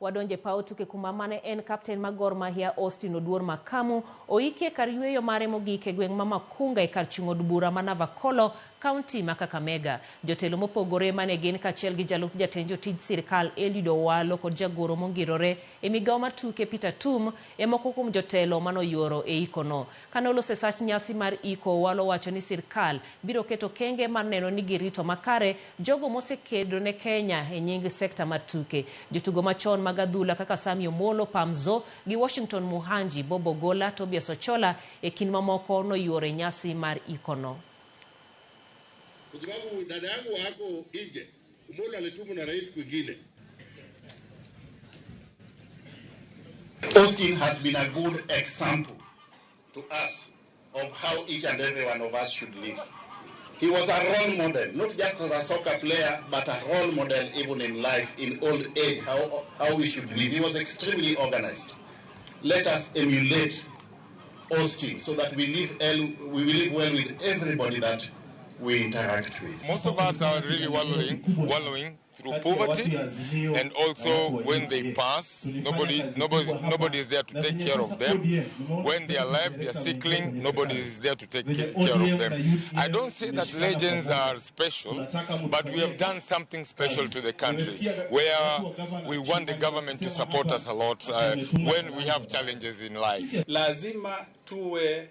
Wadonje paw tuke kuma mane en kapten ma Gor Mahia Austin Oduor Makamu oiki e kar yueyo mare mogik e gweng' ma Makunga e kar chung' od bura ma Navakholo, kaunti ma Kakamega. Jotelo mopogore mane gin kaachiel gi jalup jatend jotij sirkal Eliud Owalo kod jagoro mongirore e migawo mar tuke Peter Tum e moko kuom jotelo manoyuoro e ikono. Kane oloso e sach nyasi mar iko, Owalo owacho ni sirkal biro keto okenge mar neno ni girito makare jogo mosekedo ne Kenya e nying sekta mar tuke. Jotugo machon mag adhula kaka Sammy Omollo, Pamzo gi Washington Muhanji, Bob Ogola, Tobias Ochola e kind mamoko noyuoro e nyasi mar ikono. Kwa sababu dada yangu wako nje, Omollo alitumwa na rais kwingine. Austin has been a good example to us of how each and every one of us should live. He was a role model, not just as a soccer player, but a role model even in life, in old age, how we should live. He was extremely organized. Let us emulate Austin so that we live well with everybody that we interact with. Most of us are really wallowing through poverty, and also when they pass, nobody is there to take care of them. When they are alive, they are sickling, nobody is there to take care of them. I don't say that legends are special, but we have done something special to the country, where we want the government to support us a lot when we have challenges in life. Lazima tuwe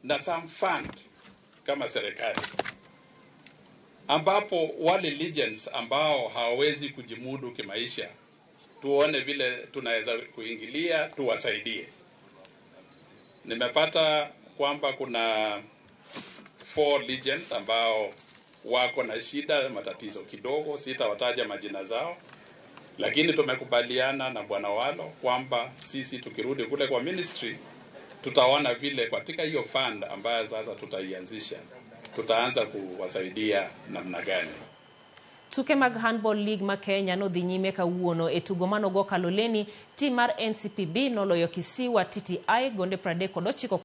na some fund kama serikali ambapo wale legends ambao hawawezi kujimudu kimaisha tuone vile tunaweza kuingilia tuwasaidie. Nimepata kwamba kuna 4 legends ambao wako na shida, matatizo kidogo, sitawataja majina zao, lakini tumekubaliana na Bwana Walo kwamba sisi tukirudi kule kwa ministry tutaona vile katika hiyo fund ambayo sasa tutaianzisha tutaanza kuwasaidia namna gani. Tuke mag Handball League ma Kenya nodhi nyime kawuono e tugo manogo Kaloleni, tim mar NCPB noloyo Kisiwa TTI gonde 39.